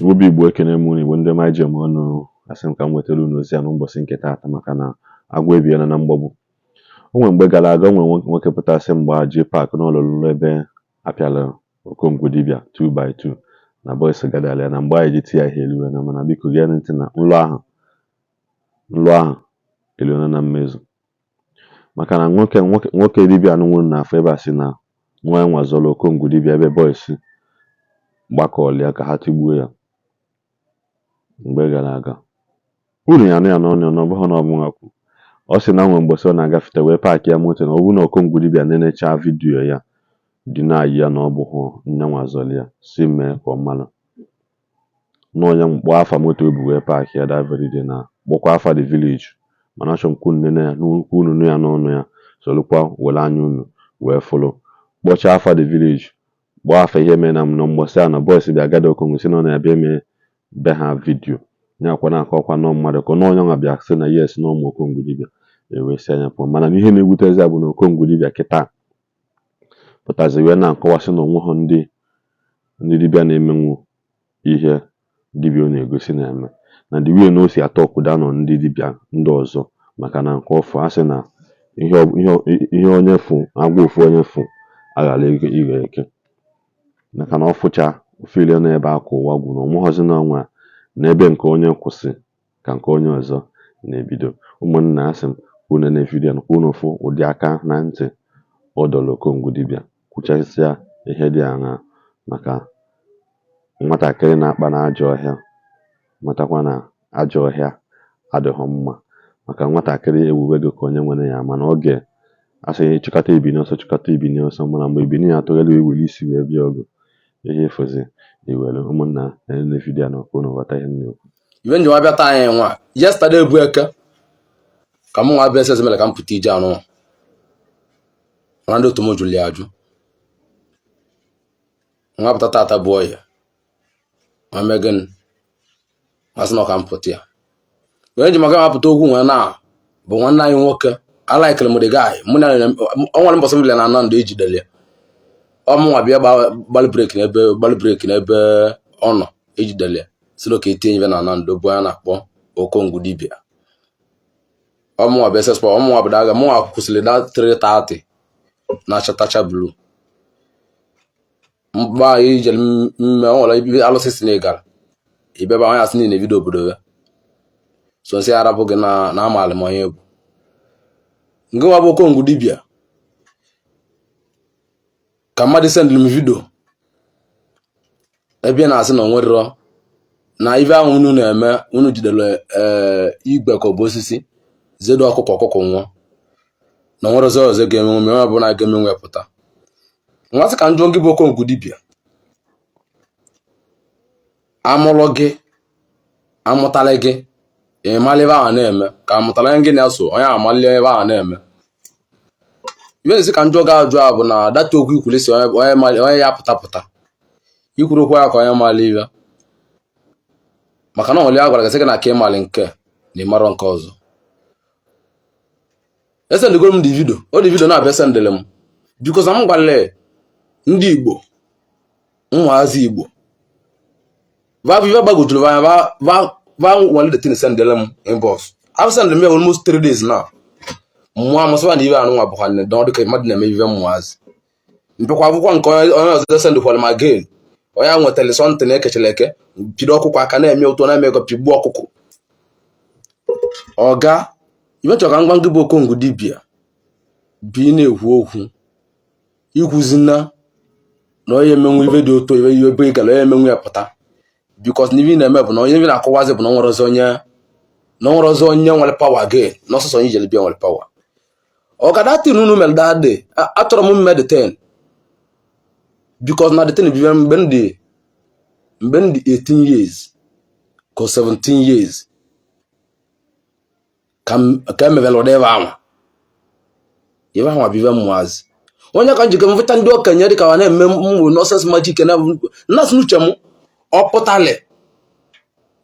Igbo bụ Igbo, ekene m unu. Igbo ndị ọma ji eme ọnụ, asị m ka m wetara unu ozi a n'ụbọchị nke taata, maka na agwọ ebiela na mgbagbu. O nwere mgbe gara aga, o nwere nwoke pụtasị mgbe a JPAC n'ụlọ lụrụ ebe apịala Okongwu dibịa 2 by 2 na boys gadara ya na mgbe anyị ji ti ya ihe eluwe na. Mana biko gee ntị na nlọ ahụ, nlọ ahụ eluona na mmezu, maka na nwoke dibịa anụnwụ na-afụ ebe a sị na nwa ya nwa zọrọ Okongwu dibịa ebe boys gbakọọlụ ya ka ha tigbuo ya mgbe gara aga. Unu ya anụ ya n'ọnụ ya na ọ bụghị na ọ bụ nwa kwuru. Ọ sị na nwere mgbọsị ọ na-agafete wee park ya moto, na ọ bụrụ na Okongwu dibịa nenechaa video ya deny ya na ọ bụghị nyanwa zọrọ ya, si mee ka ọ malụ na onye kpọọ afa moto o bu wee park ya that very day, na kpọkwa afa the village. Mana achọrọ m ka unu nene ya, ka unu nụ ya n'ọnụ ya, solukwa were anya unu wee fụlụ. Kpọchaa afa the village, kpọọ afa ihe mere na m mgbọsị a na boys bịa gada Okongwu, si na ọ na-abịa eme be ha video ya kwa na-akọkwa nọ mmadụ ka onye nwa bịa sị na yes, na ụmụ Okongwu dibịa ewee sị anya pụọ. Mana ihe na-ewutezi ya bụ na Okongwu dibịa kịta pụtazi wee na-akọwasị na onweghị ndị dibịa na-emenwu ihe dibịa ọ na-egosi na-eme, na the way na o si atọ ọkụda nọ ndị dibịa ndị ọzọ, maka na nke ọfụ a sị na ihe onye fụ agwa ofu onye fụ aghara ịghọ eke, maka na ọ fụcha ofilie n'ebe a ka ụwa gwụ, na onweghọzi na ọnwa n'ebe nke onye kwụsị ka nke onye ọzọ na-ebido. Ụmụnna, asị m unu na video ka unu fụ ụdị aka na ntị ọ dọrọ Okongwu dibịa, kwuchasịa ihe dị aṅaa maka nwatakịrị na-akpa n'ajọ ọhịa, matakwa na ajọ ọhịa adịghị mma maka nwatakịrị ewuwego ka onye nwere ya. Mana oge asị chịkọta ebini ọsọ, chịkọta ebini ọsọ, mana mgbe ebini ya atụgharị ewere isi wee bịa ọgụ ihe ịfụzi iwere. Ụmụnna, na video na ka unu ghọta ihe m na-ekwu. Ibe njem abịa taa anyị nwa yesterday bụ Eke ka m nwa bịa ese mere ka m pụta ije anụ, mana ndị otu m jụrụ ya ajụ. Nwa pụta tata bụ ọya ma mee gịnị, masị na ọ ka m pụta ya. Onye ji maka mapụta okwu nwe na bụ nwanne anyị nwoke. Alaikiri m the guy mụ na ọ nwere mbọsị mbịa na Anando ejidere ya. Ọ mụnwa bịa gbalị brake n'ebe gbalị brake n'ebe ọ nọ ejidere ya, si na ka etinye ibe na Anando bụ onye na-akpọ Okongwu dibịa. Ọ mụnwa bụ SS, ọ mụnwa bụ daga, mụnwa kwụsịrị da 3:30 na chatacha blue mgbe anyị jere mme. Ọ nwere ibe alụsị si na ịgara ibebe onye asị niile ebido obodo ya so nsị arabụ gị na na amalị m onye bụ nke nwa bụ Okongwu dibịa ka mmadụ sendịrị m video ebe na-asị na onwerọ na ife ahụ unu na-eme, unu jidere ee igwe ka ọ bụ osisi zedo ọkụkọ, ọkụkọ nwụọ, na onwere ọzọ ọzọ ga-emenwe onye ọbụla ga-emenwe pụta. Nwasị ka njụ gị bụ Okongwu dibịa, amụrụ gị, amụtala gị, ịmala ebe ahụ na-eme ka amụtala onye gị na-eso onye amali ebe ahụ na-eme ibe. Nsị ka njụ gị ajụ a bụ na data okwu ikwuru si onye ya pụta pụta ikwuru okwu ya ka onye mala ibe, maka na onwere ya gwara gị sị gị na ka ịmali nke na ịmarọ nke ọzọ. Esendịgoro m the video, o the video na-abịa sendịrị m because m gwara ndị Igbo, ụmụazị Igbo va ife gbagojuru anya va va nwale the thing sendịrị m inbox. I've send m ya almost 3 days now. Mmụọ amasịba na ibe anụ nwa bụkwa na ọ dịka mmadụ na-eme ife mmụazị mpekwa akwụkwọ nke onye ọzọ sendịkwara m again. Onye a nwetara something ekechara eke, pido ọkụkọ aka na-eme ụtọ na-eme ego, pigbuo ọkụkọ. Ọga ibe chọrọ ka m gwa gị bụ Okongwu dibịa bụ ị na-ekwu okwu ikwuzina na onye emenwu ife dị ụtọ ife ebe ị gara onye emenwu ya pụta, because na ife ị na-eme bụ na onye ife na-akọwazi bụ na onwere ọzọ onye na onwere ọzọ onye nwere power gị na ọsọsọ onye ijere bịa nwere power. Ọga, that thing unu mere that day, achọrọ m mme the thing because na the thing bụ mgbe m dị 18 years ka 17 years ka emebere ụdị ebe ahụ. Ebe ahụ bụ ibe mmụazị onye ka njikọ mfụta ndị okenye dịka ha na-eme mmụ nonsense magic na nnasị n'uche m. Ọ pụtalị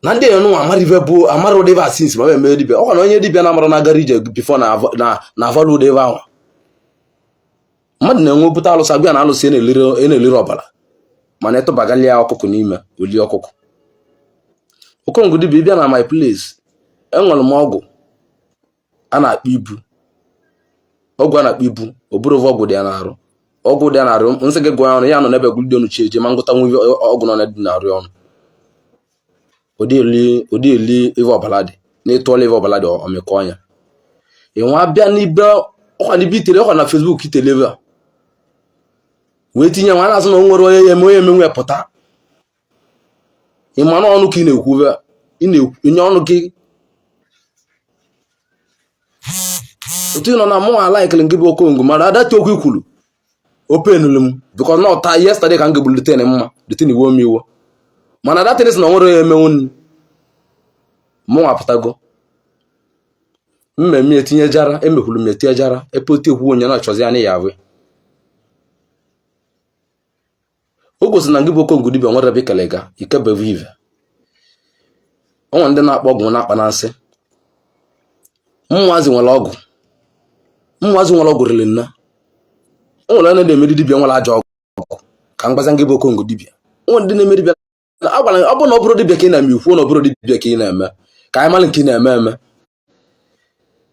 na ndị enunwa amara ibe bụ amara ụdị ebe a since ma eme dibịa ọkwa na onye dibịa na-amara na-agara ije before na na avalụ ụdị ebe ahụ mmadụ na-enwe bute alụsị agwa ya na alụsị na-eliri ọbara, mana ịtụbagali ya ọkụkọ n'ime oli ọkụkọ. Okongwu dibịa, ịbịa na my place, enwere m ọgwụ a na-akpọ ibu, ọgwụ a na-akpọ ibu. Ọ bụrụ ọgwụ dị ya n'arụ, ọgwụ dị ya n'arụ, m sị gị gụọ ya ọnụ, ya nọ n'ebe gwulido ọnụ chi eje ma ngụta nwa ọgwụ nọ dị n'arụ ọnụ. Ụdị eli ive ọbala dị na ịtụọla ive ọbala dị ọmịkọ ya. Ịnwa bịa n'ibe ọkwa n'ibe itere ọkwa na Facebook itere ebe a wee tinye nwa na-asị na o nwere onye ya eme onye emenwe pụta. Ị ma na ọnụ ka ị na-ekwu, ị na-enye ọnụ gị otu ị nọ na mụ alaikiri gị bụ Okongwu, mana that okwu i kwuru o painulu m because na ọta yesterday ka m gegburu the thing mma the thing iwe m iwe, mana that thing sị na o nwere onye emenwu mụnwa pụtago mmemme etinye jara emekwuru m etinye jara epote ekwu onye na-achọzi anya ya ahụ. O gosi na gị bụ Okongwu dibịa nwere ebe ikele ga ikebeve ive. O nwere ndị na-akpọ ọgwụ na-akpa na nsị. Mmụazị nwere ọgwụ, mmụazị nwere ọgwụ riri nna. O nwere onye na-emeri dibịa nwere ajọ ọgwụ ka m gbaza gị bụ Okongwu dibịa. O nwere ndị na-emeri dibịa agwara ọ bụrụ na ọ bụrụ dibịa ka ị na-eme, ikwuo na ọ bụrụ dibịa ka ị na-eme ka anyị mara nke ị na-eme eme.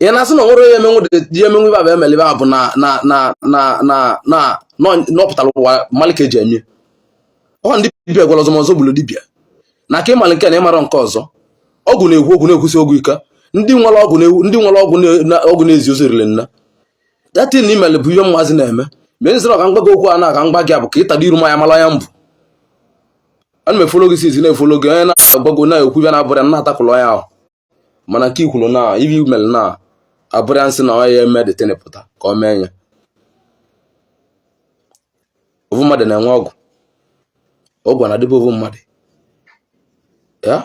Ị na-asị na o nwere onye emenwu dị emenwu ibe abụ emelibe abụ na na na na na na na ọ pụtara ụwa mmalị ka eji eme ọ. Ndị dibịa gwara ọzọ ma ọzọ gburu dibịa na ka ịmalị nke na ịmara nke ọzọ. Ọgwụ na-ekwu okwu na-ekwusi ọgwụ ike. Ndị nwere ọgwụ, ndị nwere ọgwụ, ọgwụ na-ezi ozi riri nna. That thing imele bụ ihe mmazi na-eme. Ma ezi ka m gwa gị okwu a na ka m gwa gị bụ ka ịtada iru ma ya mara ya mbụ. Ana m efollow gị since na-efollow gị. Onye na-agbago na-ekwu bịa na-abụrụ ya na-atakwụlụ onye ahụ, mana nke ikwuru na ibe imere na abụrụ ya nsị na onye ya eme the thing pụta ka ọ mee ya. Ovu mmadụ na-enwe ọgwụ, ọgwụ na-adịbe ovu mmadụ ya.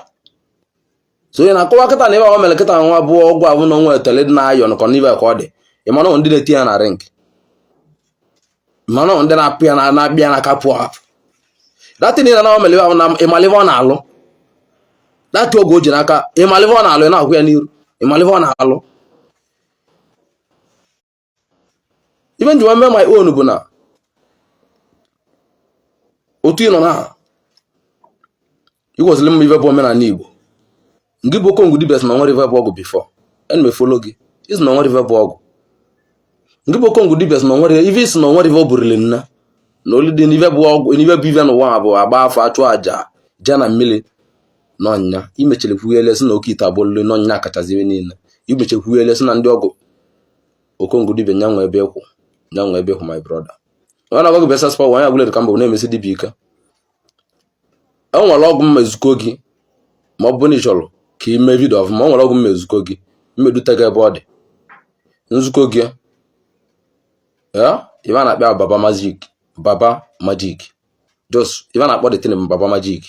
So onye na-akọwa kịta na ebe ahụ mere kịta nwa bụ ọgwụ ahụ na onwe etele dị na ayọn kọ n'ibe ka ọ dị. Ị mana ndị na-eti ya na ring, mana ndị na-apụ ya na-akpị ya n'aka pụọ apụ. That thing na o mere ahụ na ịmalive ọ na-alụ, that ọgwụ o ji n'aka, ịmalive ọ na-alụ, ị na-akwụ ya n'iru, ịmalive ọ na-alụ. Ife nji mee my own bụ na otu ị nọ na ikwesịrị mma ife bụ omenala Igbo. Ngị bụ Okongwu dibịa sị na nwere ife bụ ọgwụ before ana m efollow gị. Isi na nwere ife bụ ọgwụ. Ngị bụ Okongwu dibịa sị na nwere ife, isi na nwere ife ọ bụrụli nna na olu dị n'ife bụ ọgwụ, n'ife bụ ife n'ụwa bụ agba afọ achụ aja jee na mmiri n'ọnya. Imechiri kwughele sị na oke ite abụrụli n'ọnya kachasị ife niile. Imechiri kwughele sị na ndị ọgwụ. Okongwu dibịa, nya nwe ebe ịkwụ, nya nwe ebe ịkwụ, my brother. Onye na-agwa gị bụ SS power, onye agwụledị ka mbụ na-emesi dibịa ike. E nwere ọgwụ mma ezuko gị ma ọ bụ na ị chọrọ ka ị mee video ọfụma. O nwere ọgwụ mma ezuko gị, mmedute gị ebe ọ dị nzukọ gị ya. Ife a na-akpọ baba magic, baba magic, just ife a na-akpọ the thing bụ baba magic.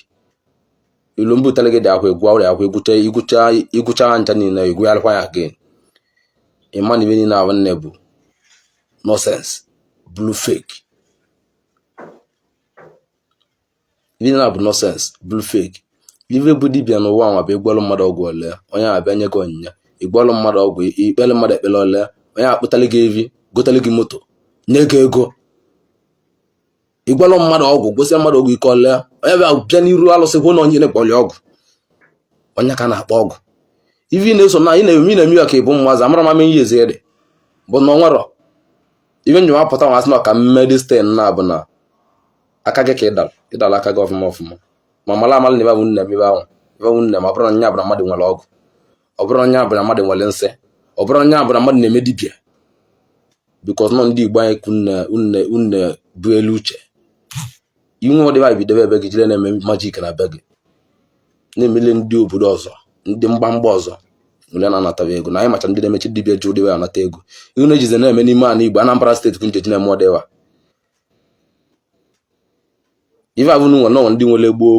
Ilu mbutele gị dị akwa egwu ọrịa akwa egwucha igwucha igwucha ncha niile egwugharịkwa ya again. Ịma na ibe niile ahụ nne bụ nonsense, blue fake. Ibe niile bụ nonsense, blue fake. Ife bụ dibịa n'ụwa nwa bụ ịgwọrọ mmadụ ọgwụ ole, onye abịa nye gị onyinye. Ịgwọrọ mmadụ ọgwụ, ikpere mmadụ ekpere ole, onye akpụtali gị evi, gotali gị moto, nye gị ego. Ịgwọrọ mmadụ ọgwụ, gosi mmadụ ọgwụ ike ole, onye bịa bịa n'iru alụsị kwuo na onye na-ekpọli ọgwụ, onye ka na-akpọ ọgwụ. Ife ị na-eso na ị na-eme, ị na-eme ya ka ị bụ mmazị amara ma ihe eze dị bụ na onwerọ ife njem apụta nwa sị na ka mme this thing na bụ na aka gị ka ịdara ịdara aka gị ọfụma ọfụma. Ma mara amara na ebe bụ nne m, ebe ahụ ebe bụ nne m. Ọ bụrụ na nya bụ na mmadụ nwere ọgwụ, ọ bụrụ na nya bụ na mmadụ nwere nsị, ọ bụrụ na nya bụ na mmadụ na-eme dibịa, because nọ ndị Igbo anyị kwu nne nne nne bụ elu uche inwe ọdịba bidebe ebe gị jire na-eme magic na be gị, na-emele ndị obodo ọzọ, ndị mgbamgba ọzọ nwere na-anataba ego na anyị macha ndị na-emechi dibịa ji ụdịba anata ego. Ihu na-ejize na-eme n'ime ala Igbo, Anambra steeti bụ njeji na-eme ọdịba ife abụ nwe nọ ndị nwere gboo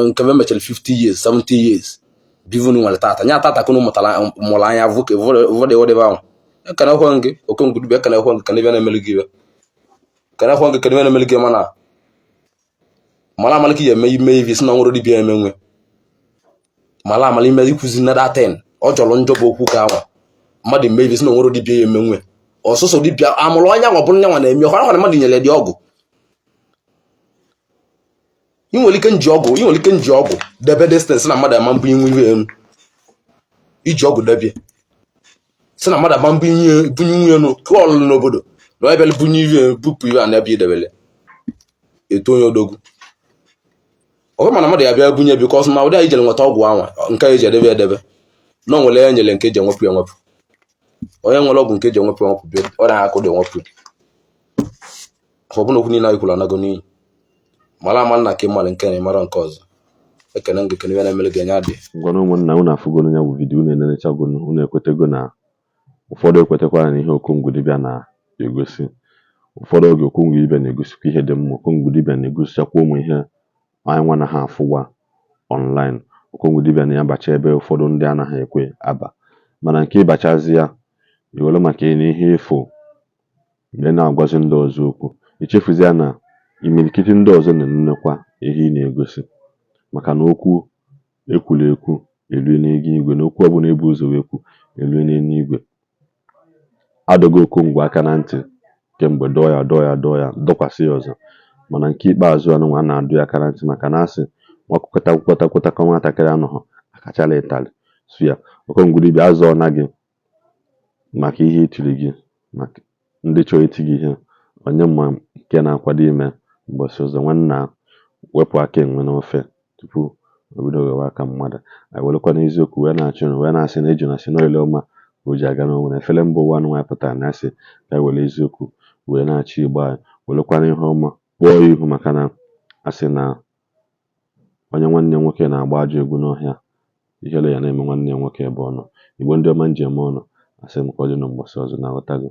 nke be mechara 50 years, 70 years bivunu nwere tata nya tata kunu mụtara mụrụ anya vụdị ụdịba ahụ. Ekene ekwe gị, Okongwu dibịa, ekene ekwe gị ka n'ebe na-emeli gị ibe, ekene ekwe gị ka n'ebe na-emeli gị. Mana mara amala ka ị eme ime ivi si na nwere dibịa eme nwe mara amala ime ikwuzi na that thing ọ jọrọ njọ bụ okwu ka anwa mmadụ eme ivi si na nwere dibịa ya eme nwe ọsụsọ dibịa amụrụ onye nwa bụrụ nyanwa na-eme ọkwa na mmadụ nyere dị ọgwụ. Ị nwere ike nji ọgwụ, ị nwere ike nji ọgwụ debe distance na mmadụ ama mbụ inwe ihe elu. Iji ọgwụ debe si na mmadụ ama mbụ inye bunye nwunye elu kụọ ọlụlụ n'obodo na onye bịara bunye ihe bupụ ihe a na ebe idebele eto onye odogwu. Ọ mana mmadụ ya bịa bunye because ma ụdị anyị jere nweta ọgwụ anwa nke eji edebe edebe na o nwere ya nyere nke eji enwepụ enwepụ. Onye nwere ọgwụ nke eji enwepụ enwepụ bịa ọ na-akụ dị enwepụ. Ọ bụ na okwu niile anyị kwuru anago n'iyi. Mara ama nna ka ị mara nke na ịmara nke ọzọ. Ekene m gị, kene ihe na-emere gị anya dị. Ngwanụ ụmụnna, unu afụgonu ya bụ video, unu enenechagonu, unu ekwetego na ụfọdụ ekwetekwara na ihe Okongwu dibịa na-egosi. Ụfọdụ oge Okongwu dibịa na-egosikwa ihe dị mma. Okongwu dibịa na-egosichakwa ụmụ ihe anyị nwa na ha afụwa online. Okongwu dibịa na-abacha ebe ụfọdụ ndị anaghị ekwe aba, mana nke ịbachazi ya iwere maka na ihe ịfụ mgbe na-agwazi ndị ọzọ okwu, ichefuzia na imirikiti ndị ọzọ na-enenekwa ihe ị na-egosi, maka na okwu ekwuru ekwu erue n'eluigwe, na okwu ọbụla ebu ụzọ wee kwu erue n'eluigwe. Adọgo Okongwu aka na ntị kemgbe, dọọ ya, dọọ ya, dọọ ya, dọkwasị ya ọzọ, mana nke ikpeazụ anụnwa a na-adụ ya aka na ntị, maka na asị nwa kwekọta kwekọta kwekọta nwatakịrị anọghọ akachala ịtalị su ya. Okongwu dibịa, azọọ na gị maka ihe itiri gị, maka ndị chọrọ iti gị ihe, onye ma nke na-akwado ime mbọsị ọzọ. Nwanna, wepụ aka enwe n'ofe tupu o bido ghewe aka mmadụ. Anyị werekwa n'eziokwu wee na-achụ unu, wee na-asị na ejuna sị na ile ọma ka o ji aga n'onwe na efere mba ụwa nụ anyị pụtara na asị ka anyị were eziokwu wee na-achị Igbo anyị, werekwana ihe ọma kpọọ ya ihu, maka na asị na onye nwanne nwoke na-agba ajọ egwu n'ọhịa, ihere ya na-eme nwanne ya nwoke ebe ọ nọ. Igbo ndị ọma njem ọnụ, asị m ka ọ dị na mbọsị ọzọ na aghọtago.